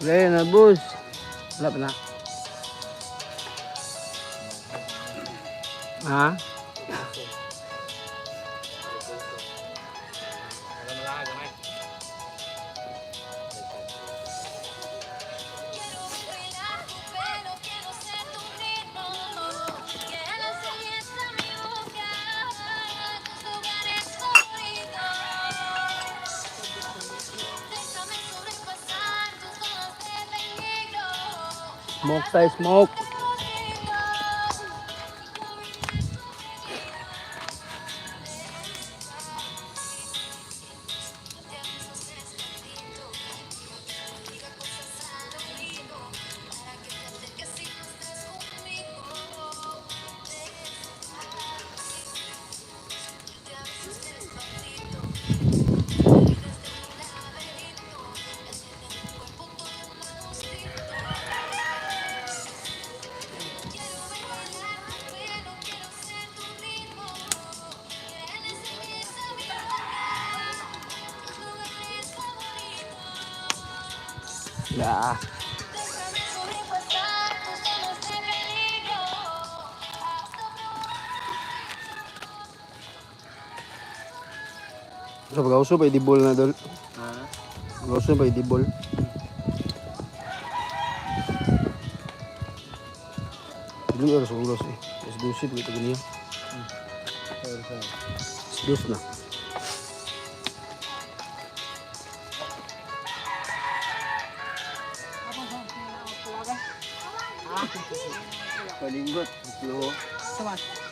Gaya na, boss. Wala pa na. Ha? Bailar tu pelo, quiero ser tu ritmo. Que la enseñes a mi boca tus lugares favoritos. Déjame sobrepasar tus zonas de peligro. Smoke tayo, smoke. Quiero ser tu ritmo, que le enseñes a mi boca tus lugares favoritos. Ya. Déjame sobrepasar tus zonas de peligro. Hasta So, pag-uso pa, idibol na dol. Ha? Pag-uso pa, idibol. Dili oras oras eh. Mas dusit ito ganyan. Sorry, sorry. Mas dus na. Palinggot. Luho. Samas.